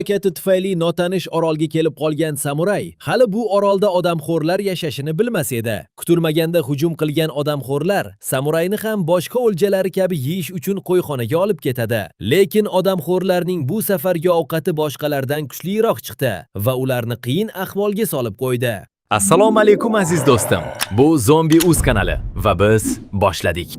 Halokati tufayli notanish orolga kelib qolgan samuray hali bu orolda odamxo'rlar yashashini bilmas edi. Kutilmaganda hujum qilgan odamxo'rlar samurayni ham boshqa o'ljalari kabi yeyish uchun qo'yxonaga olib ketadi. Lekin odamxo'rlarning bu safargi ovqati boshqalardan kuchliroq chiqdi va ularni qiyin ahvolga solib qo'ydi. Assalomu alaykum, aziz do'stim. Bu Zombi Uz kanali va biz boshladik.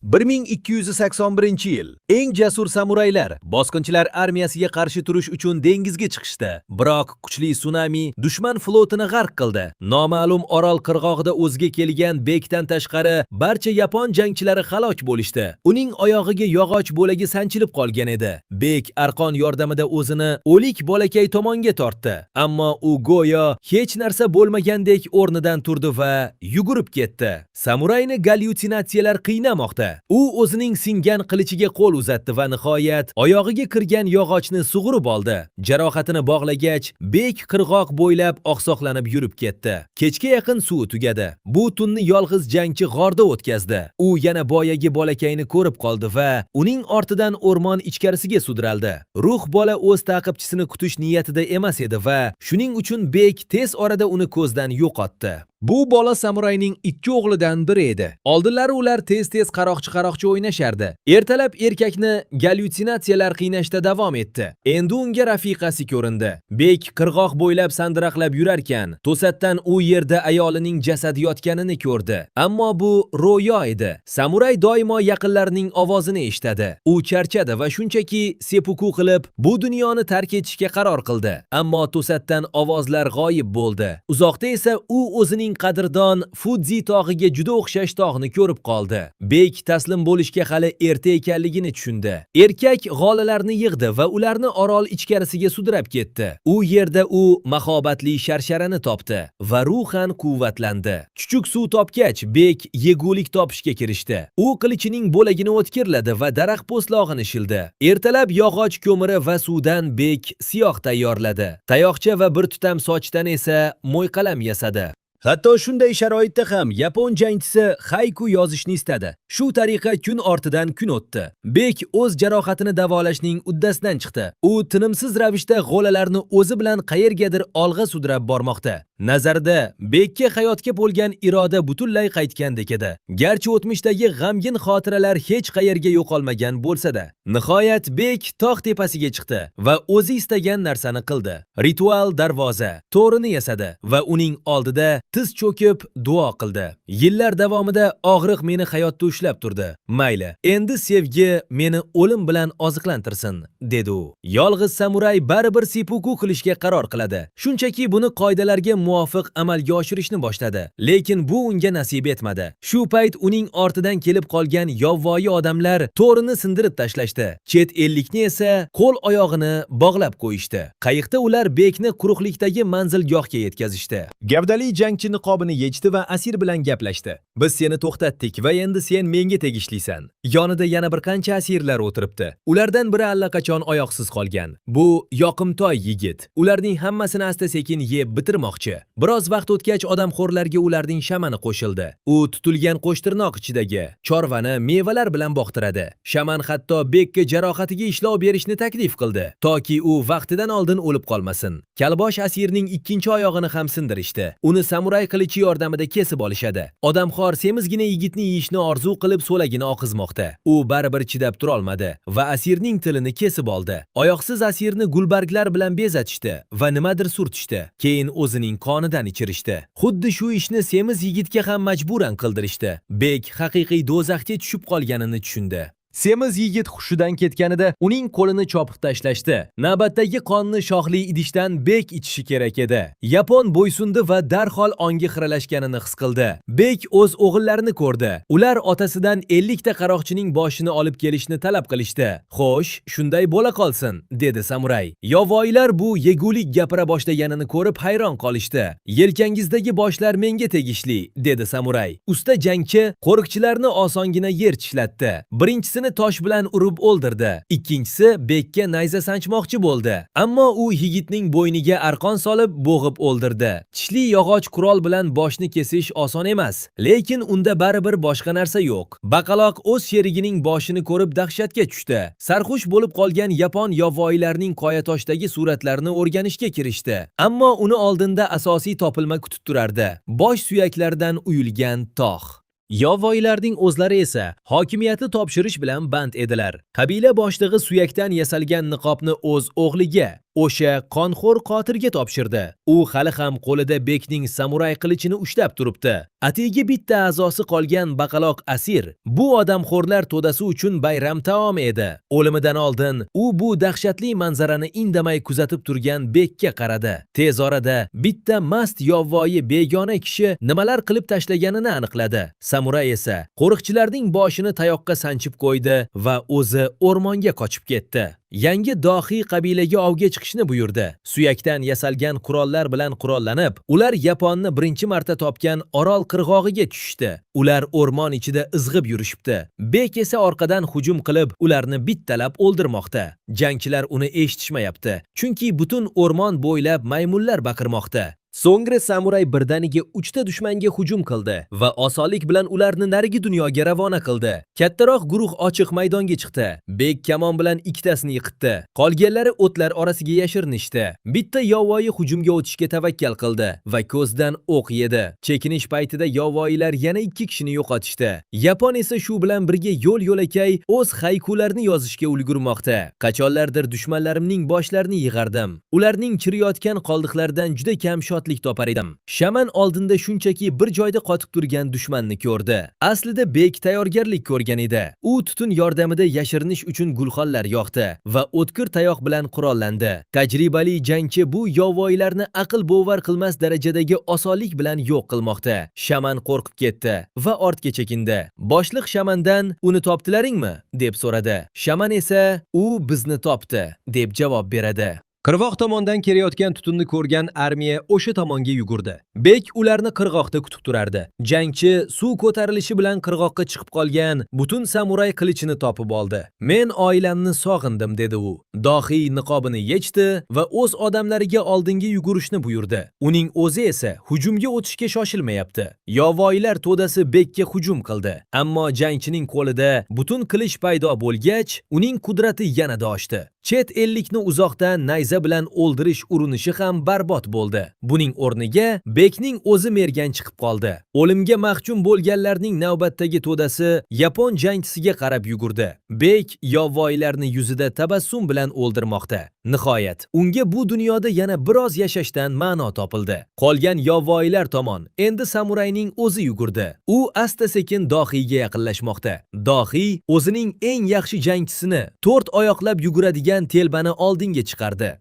1281-yil. Eng jasur samuraylar bosqinchilar armiyasiga qarshi turish uchun dengizga chiqishdi. Biroq kuchli sunami dushman flotini g'arq qildi. Noma'lum orol qirg'og'ida o'ziga kelgan Bekdan tashqari barcha yapon jangchilari halok bo'lishdi. Uning oyog'iga yog'och bo'lagi sanchilib qolgan edi. Bek arqon yordamida o'zini o'lik bolakay tomonga tortdi. Ammo u go'yo hech narsa bo'lmagandek o'rnidan turdi va yugurib ketdi. Samurayni gallyutsinatsiyalar qiynamoqda. U o'zining singan qilichiga qo'l uzatdi va nihoyat oyog'iga kirgan yog'ochni sug'urib oldi. Jarohatini bog'lagach, Bek qirg'oq bo'ylab oqsoqlanib yurib ketdi. Kechga yaqin suvi tugadi. Bu tunni yolg'iz jangchi g'orda o'tkazdi. U yana boyagi bolakayni ko'rib qoldi va uning ortidan o'rmon ichkarisiga sudraldi. Ruh bola o'z ta'qibchisini kutish niyatida emas edi va shuning uchun Bek tez orada uni ko'zdan yo'qotdi. Bu bola samurayning ikki o'g'lidan biri edi. Oldinlari ular tez-tez qaroqchi-qaroqchi o'ynashardi. Ertalab erkakni gallyutsinatsiyalar qiynashda davom etdi. Endi unga rafiqasi ko'rindi. Bek qirg'oq bo'ylab sandiraqlab yurarkan, to'satdan u yerda ayolining jasadi yotganini ko'rdi. Ammo bu ro'yo edi. Samuray doimo yaqinlarining ovozini eshitadi. U charchadi va shunchaki sepuku qilib, bu dunyoni tark etishga qaror qildi. Ammo to'satdan ovozlar g'oyib bo'ldi. Uzoqda esa u o'zining qadrdon Fudzi tog'iga juda o'xshash tog'ni ko'rib qoldi. Bek taslim bo'lishga hali erta ekanligini tushundi. Erkak g'olalarni yig'di va ularni orol ichkarisiga sudrab ketdi. U yerda u mahobatli sharsharani topdi va ruhan quvvatlandi. Chuchuk suv topgach, Bek yegulik topishga kirishdi. U qilichining bo'lagini o'tkirladi va daraxt po'stlog'ini shildi. Ertalab yog'och ko'miri va suvdan Bek siyoh tayyorladi. Tayoqcha va bir tutam sochdan esa mo'yqalam yasadi. Hatto shunday sharoitda ham yapon jangchisi hayku yozishni istadi. Shu tariqa kun ortidan kun o'tdi. Bek o'z jarohatini davolashning uddasidan chiqdi. U tinimsiz ravishda g'olalarni o'zi bilan qayergadir olg'a sudrab bormoqda. Nazarida Bekka hayotga bo'lgan iroda butunlay qaytgandek edi. Garchi o'tmishdagi g'amgin xotiralar hech qayerga yo'qolmagan bo'lsa-da. Nihoyat Bek tog' tepasiga chiqdi va o'zi istagan narsani qildi. Ritual darvoza to'rini yasadi va uning oldida tiz cho'kib duo qildi. "Yillar davomida og'riq meni hayotda ushlab turdi. Mayli, endi sevgi meni o'lim bilan oziqlantirsin", dedi u. Yolg'iz samuray baribir sepuku qilishga qaror qiladi. Shunchaki buni qoidalarga muvofiq amalga oshirishni boshladi. Lekin bu unga nasib etmadi. Shu payt uning ortidan kelib qolgan yovvoyi odamlar to'rini sindirib tashlashdi. Chet ellikni esa qo'l oyog'ini bog'lab qo'yishdi. Qayiqda ular Bekni quruqlikdagi manzilgohga yetkazishdi. Gavdali jangchi niqobini yechdi va asir bilan gaplashdi. "Biz seni to'xtatdik va endi sen menga tegishlisan." Yonida yana bir qancha asirlar o'tiribdi. Ulardan biri allaqachon oyoqsiz qolgan. Bu yoqimtoy yigit. Ularning hammasini asta-sekin yeb bitirmoqchi. Biroz vaqt o'tgach, odamxo'rlarga ularning shamani qo'shildi. U tutilgan qo'shtirnoq ichidagi chorvani mevalar bilan boqtiradi. Shaman hatto Bekka jarohatiga ishlov berishni taklif qildi, toki u vaqtidan oldin o'lib qolmasin. Kalbosh asirning ikkinchi oyog'ini ham sindirishdi. Uni samuray qilichi yordamida kesib olishadi. Odamxo'r semizgina yigitni yeyishni orzu qilib so'lagini oqizmoqda. U baribir chidab turolmadi va asirning tilini kesib oldi. Oyoqsiz asirni gulbarglar bilan bezatishdi va nimadir surtishdi. Keyin o'zining qonidan ichirishdi. Xuddi shu ishni semiz yigitga ham majburan qildirishdi. Bek haqiqiy do'zaxga tushib qolganini tushundi. Semiz yigit hushidan ketganida uning qo'lini chopib tashlashdi. Navbatdagi qonni shoxli idishdan Bek ichishi kerak edi. Yapon bo'ysundi va darhol ongi xiralashganini his qildi. Bek o'z o'g'illarini ko'rdi. Ular otasidan 50 ta qaroqchining boshini olib kelishni talab qilishdi. "Xo'sh, shunday bo'la qolsin", dedi samuray. Yovvoyilar bu yegulik gapira boshlaganini ko'rib hayron qolishdi. "Yelkangizdagi boshlar menga tegishli", dedi samuray. Usta jangchi qo'riqchilarni osongina yer tishlatdi. Birinchisini Birinchilisini tosh bilan urib o'ldirdi. Ikkinchisi Bekka nayza sanchmoqchi bo'ldi. Ammo u yigitning bo'yniga arqon solib bo'g'ib o'ldirdi. Tishli yog'och qurol bilan boshni kesish oson emas, lekin unda baribir boshqa narsa yo'q. Baqaloq o'z sherigining boshini ko'rib dahshatga tushdi. Sarxush bo'lib qolgan yapon yovvoyilarning qoyatoshdagi suratlarini o'rganishga kirishdi. Ammo uni oldinda asosiy topilma kutib turardi. Bosh suyaklaridan uyulgan tog'. Yovvoyilarning o'zlari esa hokimiyatni topshirish bilan band edilar. Qabila boshlig'i suyakdan yasalgan niqobni o'z o'g'liga, o'sha qonxo'r qotilga topshirdi. U hali ham qo'lida Bekning samuray qilichini ushlab turibdi. Atigi bitta a'zosi qolgan baqaloq asir bu odamxo'rlar to'dasi uchun bayram taomi edi. O'limidan oldin u bu dahshatli manzarani indamay kuzatib turgan Bekka qaradi. Tez orada bitta mast yovvoyi begona kishi nimalar qilib tashlaganini aniqladi. Samuray esa qo'riqchilarning boshini tayoqqa sanchib qo'ydi va o'zi o'rmonga qochib ketdi. Yangi dohiy qabilaga ovga chiqishni buyurdi. Suyakdan yasalgan qurollar bilan qurollanib, ular Yaponni birinchi marta topgan Orol qirg'og'iga tushishdi. Ular o'rmon ichida izg'ib yurishibdi. Bek esa orqadan hujum qilib, ularni bittalab o'ldirmoqda. Jangchilar uni eshitishmayapti, chunki butun o'rmon bo'ylab maymunlar baqirmoqda. So'ngra samuray birdaniga 3 ta dushmanga hujum qildi va osonlik bilan ularni narigi dunyoga ravona qildi. Kattaroq guruh ochiq maydonga chiqdi. Bek kamon bilan ikkitasini yiqitdi. Qolganlari o'tlar orasiga yashirinishdi. Bitta yovvoyi hujumga o'tishga tavakkal qildi va ko'zdan o'q yedi. Chekinish paytida yovvoyilar yana 2 kishini yo'qotishdi. Yapon esa shu bilan birga yo'l-yo'lakay o'z haykularini yozishga ulgurmoqda. Qachonlardir dushmanlarimning boshlarini yig'ardim. Ularning chiriyotgan qoldiqlaridan juda kam shodlik topar edim. Shaman oldinda shunchaki bir joyda qotib turgan dushmanni ko'rdi. Aslida Bek tayyorgarlik ko'rgan edi. U tutun yordamida yashirinish uchun gulxonlar yoqdi va o'tkir tayoq bilan qurollandi. Tajribali jangchi bu yovvoyilarni aql bovar qilmas darajadagi osonlik bilan yo'q qilmoqda. Shaman qo'rqib ketdi va ortga chekindi. Boshliq shamandan "Uni topdilaringmi?" deb so'radi. Shaman esa "U bizni topdi" deb javob beradi. Qirg'oq tomondan kelayotgan tutunni ko'rgan armiya o'sha tomonga yugurdi. Bek ularni qirg'oqda kutib turardi. Jangchi suv ko'tarilishi bilan qirg'oqqa chiqib qolgan butun samuray qilichini topib oldi. "Men oilamni sog'indim", dedi u. Dohiy niqobini yechdi va o'z odamlariga oldinga yugurishni buyurdi. Uning o'zi esa hujumga o'tishga shoshilmayapti. Yovvoyilar to'dasi Bekka hujum qildi. Ammo jangchining qo'lida butun qilich paydo bo'lgach, uning qudrati yanada oshdi. Chet ellikni uzoqdan nayza bilan o'ldirish urinishi ham barbod bo'ldi. Buning o'rniga Bekning o'zi mergan chiqib qoldi. O'limga mahkum bo'lganlarning navbatdagi to'dasi yapon jangchisiga qarab yugurdi. Bek yovvoyilarni yuzida tabassum bilan o'ldirmoqda. Nihoyat, unga bu dunyoda yana biroz yashashdan ma'no topildi. Qolgan yovvoyilar tomon endi samurayning o'zi yugurdi. U asta-sekin dohiyga yaqinlashmoqda. Dohiy o'zining eng yaxshi jangchisini, to'rt oyoqlab yuguradigan telbani oldinga chiqardi.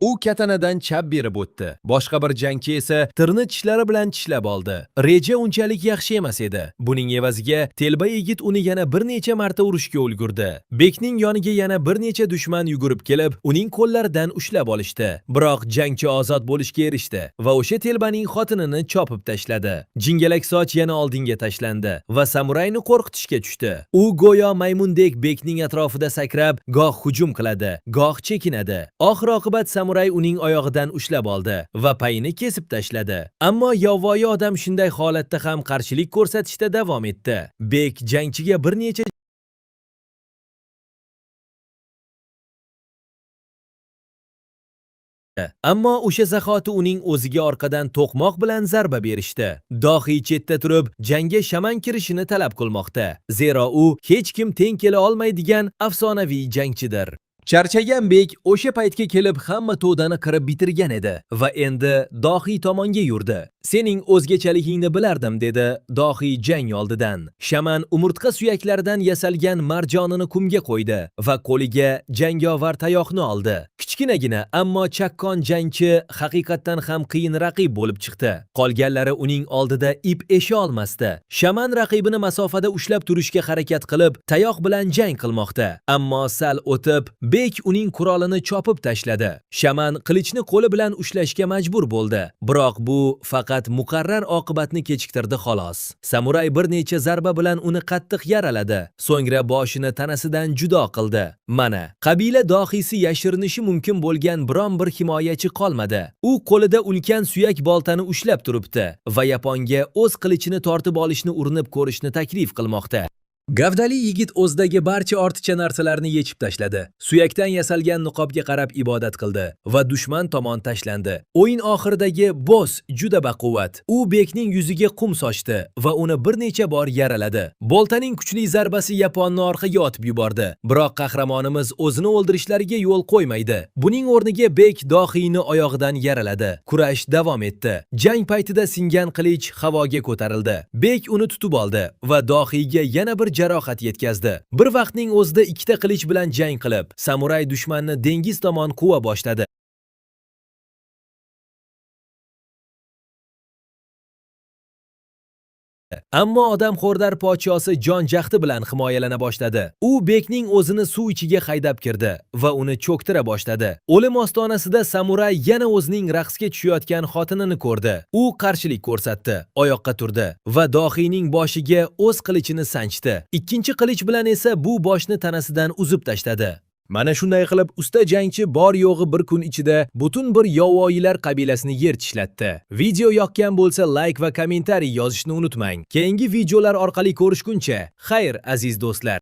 U katanadan chap berib o'tdi. Boshqa bir jangchi esa tirni tishlari bilan tishlab oldi. Reja unchalik yaxshi emas edi. Buning evaziga telba yigit uni yana bir necha marta urishga ulgurdi. Bekning yoniga yana bir necha dushman yugurib kelib, uning qo'llaridan ushlab olishdi. Biroq jangchi ozod bo'lishga erishdi va o'sha telbaning xotinini chopib tashladi. Jingalak soch yana oldinga tashlandi va samurayni qo'rqitishga tushdi. U go'yo maymundek Bekning atrofida sakrab, goh hujum qiladi, goh chekinadi. Oxir-oqibat samuray uning oyog'idan ushlab oldi va payini kesib tashladi. Ammo yovvoyi odam shunday holatda ham qarshilik ko'rsatishda davom etdi. Bek jangchiga bir necha Ammo o'sha zahoti uning o'ziga orqadan to'qmoq bilan zarba berishdi. Dohiy chetda turib, jangga shaman kirishini talab qilmoqda. Zero u hech kim teng kela olmaydigan afsonaviy jangchidir. Charchagan Bek o'sha paytga kelib hamma to'dani qirib bitirgan edi va endi dohiy tomonga yurdi. "Sening o'zgachaligingni bilardim", dedi dohiy jang oldidan. Shaman umurtqa suyaklaridan yasalgan marjonini qumga qo'ydi va qo'liga jangovar tayoqni oldi. Kichkinagina, ammo chaqqon jangchi haqiqatdan ham qiyin raqib bo'lib chiqdi. Qolganlari uning oldida ip esha olmasdi. Shaman raqibini masofada ushlab turishga harakat qilib, tayoq bilan jang qilmoqda. Ammo sal o'tib, Bek uning qurolini chopib tashladi. Shaman qilichni qo'li bilan ushlashga majbur bo'ldi. Biroq bu faqat muqarrar oqibatni kechiktirdi xolos. Samuray bir necha zarba bilan uni qattiq yaraladi. So'ngra boshini tanasidan judo qildi. Mana, qabila dohiysi yashirinishi mumkin bo'lgan biron bir himoyachi qolmadi. U qo'lida ulkan suyak boltani ushlab turibdi va yaponga o'z qilichini tortib olishni urinib ko'rishni taklif qilmoqda. Gavdali yigit o'zidagi barcha ortiqcha narsalarni yechib tashladi. Suyakdan yasalgan niqobga qarab ibodat qildi va dushman tomon tashlandi. O'yin oxiridagi boss juda baquvvat. U bekning yuziga qum sochdi va uni bir necha bor yaraladi. Boltaning kuchli zarbasi yaponni orqaga otib yubordi. Biroq qahramonimiz o'zini o'ldirishlariga yo'l qo'ymaydi. Buning o'rniga bek dohiyni oyog'idan yaraladi. Kurash davom etdi. Jang paytida singan qilich havoga ko'tarildi. Bek uni tutib oldi va dohiyga yana bir jarohat yetkazdi. Bir vaqtning o'zida ikkita qilich bilan jang qilib, samuray dushmanni dengiz tomon quva boshladi. Ammo odamxo'rlar podshosi jon jahdi bilan himoyalana boshladi. U bekning o'zini suv ichiga haydab kirdi va uni cho'ktira boshladi. O'lim ostonasida samuray yana o'zining raqsga tushayotgan xotinini ko'rdi. U qarshilik ko'rsatdi, oyoqqa turdi va dohiyning boshiga o'z qilichini sanchdi. Ikkinchi qilich bilan esa bu boshni tanasidan uzib tashladi. Mana shunday qilib usta jangchi bor yo'g'i bir kun ichida butun bir yovvoyilar qabilasini yer tishlatdi. Video yoqqan bo'lsa like va kommentariy yozishni unutmang. Keyingi videolar orqali ko'rishguncha, xayr aziz do'stlar.